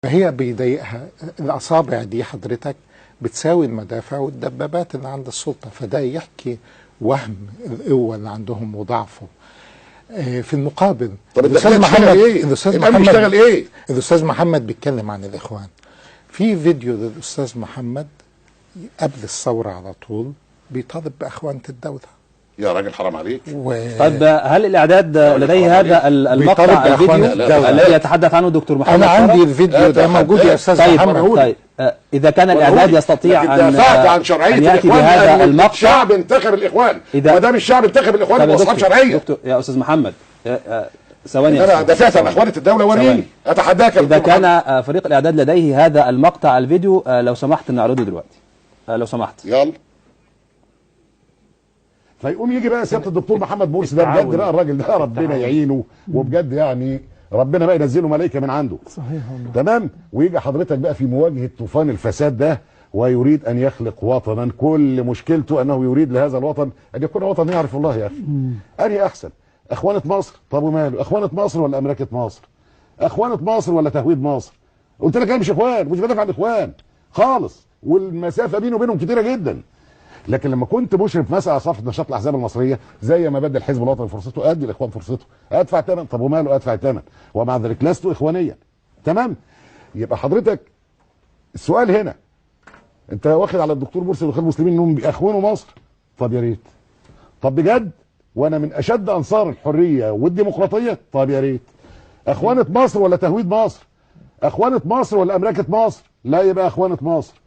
فهي بيضايقها الأصابع دي حضرتك بتساوي المدافع والدبابات اللي عند السلطة، فده يحكي وهم القوة اللي عندهم وضعفه. في المقابل طب الأستاذ الداخلية محمد بتشتغل ايه؟ الأستاذ الأمن محمد بيشتغل ايه؟ الأستاذ محمد بيتكلم عن الإخوان في فيديو للأستاذ محمد قبل الثورة على طول بيطالب بأخوانة الدولة. يا راجل حرام عليك. طيب هل الإعداد لديه هذا المقطع بيطالب بأخوان الفيديو الدولة. الذي يتحدث عنه الدكتور محمد أنا عندي فرج؟ الفيديو ده موجود يا أستاذ طيب محمد. طيب إذا كان الإعداد يستطيع لكن أن دافعت عن شرعية أن يأتي الإخوان بهذا لأن المقطع. الشعب انتخب الإخوان، إذا ما دام الشعب انتخب الإخوان طيب يا يبقوا أصحاب دكتور، شرعية. دكتور يا أستاذ محمد، ثواني يا أنا أستاذ. دافعت عن أخوانة الدولة، وريني ثواني. أتحداك يا إذا دكتور كان محمد. فريق الإعداد لديه هذا المقطع الفيديو، لو سمحت نعرضه دلوقتي، لو سمحت. يلا. فيقوم يجي بقى سيادة الدكتور محمد مرسي ده بجد بقى، الراجل ده ربنا يعينه، وبجد يعني ربنا بقى ينزله ملائكة من عنده. صحيح والله. تمام. ويجي حضرتك بقى في مواجهة طوفان الفساد ده، ويريد ان يخلق وطنا كل مشكلته انه يريد لهذا الوطن ان يكون وطن يعرف الله. يا اخي انهي احسن؟ اخوانه مصر؟ طب وماله؟ اخوانه مصر ولا امريكه مصر؟ اخوانه مصر ولا تهويد مصر؟ قلت لك انا مش اخوان، مش بدافع عن الاخوان خالص، والمسافة بيني وبينهم كتيرة جدا. لكن لما كنت مشرف مثلا على صفحة نشاط الاحزاب المصرية، زي ما بدل الحزب الوطني فرصته ادي الاخوان فرصته، ادفع ثمن. طب وماله ادفع ثمن، ومع ذلك لست اخوانيا. تمام. يبقى حضرتك السؤال هنا، انت واخد على الدكتور مرسي والاخوان المسلمين انهم بيخونوا مصر؟ طب يا ريت. طب بجد، وانا من اشد انصار الحرية والديمقراطية، طب يا ريت. اخوانه مصر ولا تهويد مصر؟ اخوانه مصر ولا امريكه مصر؟ لا، يبقى اخوانه مصر.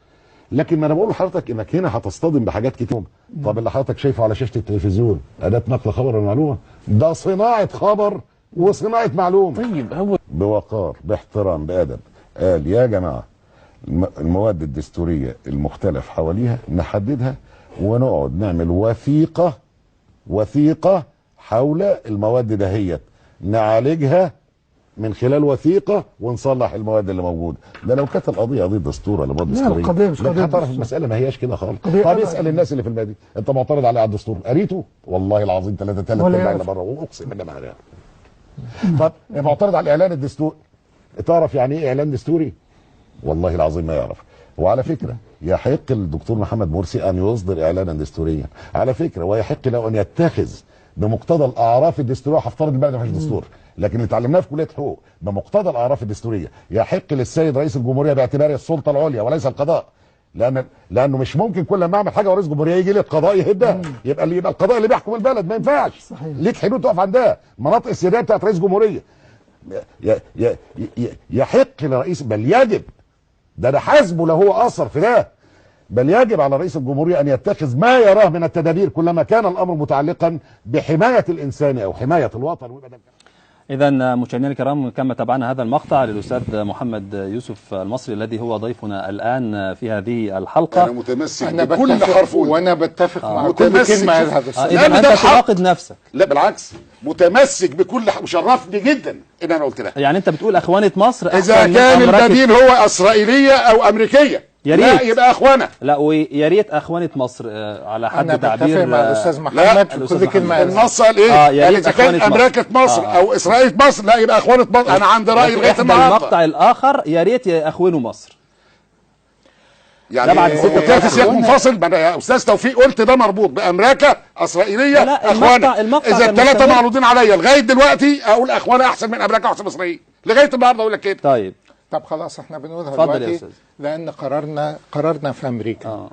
لكن ما انا بقول لحضرتك انك هنا هتصطدم بحاجات كتير. طب اللي حضرتك شايفه على شاشة التلفزيون اداه نقل خبر ولا معلومة؟ ده صناعة خبر وصناعة معلومة. طيب هو بوقار، باحترام، بادب، قال يا جماعة المواد الدستورية المختلف حواليها نحددها ونقعد نعمل وثيقة، وثيقة حول المواد دهيت نعالجها من خلال وثيقة ونصلح المواد اللي موجودة. ده لو كانت القضية قضية دستور ولا مواد لا، دستورية. القضية مش لكن قضية هتعرف دستور. المسالة ما هياش كده خالص. قضية طب أنا- اسال الناس اللي في المادي، انت معترض على الدستور؟ قريته؟ والله العظيم ثلاثة ثلاث ولا ارباع اللي يعرف. بره، واقسم بالله ما عارف. طب معترض على الاعلان الدستوري، تعرف يعني ايه اعلان دستوري؟ والله العظيم ما يعرف. وعلى فكرة يحق للدكتور محمد مرسي ان يصدر اعلانا دستوريا على فكرة، ويحق له ان يتخذ بمقتضى الاعراف الدستورية. هفترض البلد ما فيهاش دستور، لكن اللي اتعلمناه في كليه الحقوق بمقتضى الاعراف الدستورية يحق للسيد رئيس الجمهورية باعتباره السلطة العليا وليس القضاء، لانه مش ممكن كل ما اعمل حاجة ورئيس الجمهورية يجي لي القضاء يهدها، يبقى اللي يبقى القضاء اللي بيحكم البلد، ما ينفعش. صحيح. ليك حدود تقف عندها، مناطق السياديه بتاعت رئيس جمهورية. يحق لرئيس، بل يجب، ده انا حاسبه لو هو اثر في ده، بل يجب على رئيس الجمهورية أن يتخذ ما يراه من التدابير كلما كان الأمر متعلقا بحماية الإنسان أو حماية الوطن. ويبقى ده إذا مشاهدينا الكرام، كما تابعنا هذا المقطع للأستاذ محمد يوسف المصري الذي هو ضيفنا الآن في هذه الحلقة. أنا متمسك أنا بكل بتفق حرف قلته. وأنا بتفق مع كل متمسك. كلمة قالها الأستاذ. إذا لا، أنت ده الحق. تناقض نفسك. لا بالعكس، متمسك بكل وشرفني جدا إن أنا قلت ده. يعني أنت بتقول أخوانة مصر أحسن إذا من كان أمريكا. البديل هو إسرائيلية أو أمريكية، يا لا ريت. يبقى أخوانا. لا، ويا ريت أخوانة مصر على حد أنا تعبير بتفق مع الأستاذ لا، محمد في الأستاذ كل كلمة محمد. قالها. النص قال ايه؟ يا قال ريت اذا كان أخوانة مصر. امريكا مصر او اسرائيل مصر، لا يبقى اخوانة مصر. انا عندي راي لكن لغاية إحدى النهارده. المقطع الآخر يا ريت يا أخوانه مصر. يعني ده بعد ستة قلت في سياق أشهر. منفصل. ما انا يا استاذ توفيق قلت ده مربوط بامريكا اسرائيلية لا، اخوانا. المقطع اذا كان الثلاثة مستمر. معروضين عليا لغاية دلوقتي اقول اخوانا احسن من امريكا واحسن من اسرائيل لغاية النهارده، اقول لك كده. طيب طب خلاص احنا بنقولها اتفضل يا دلوقتي أستاذ. لأن قرارنا في أمريكا.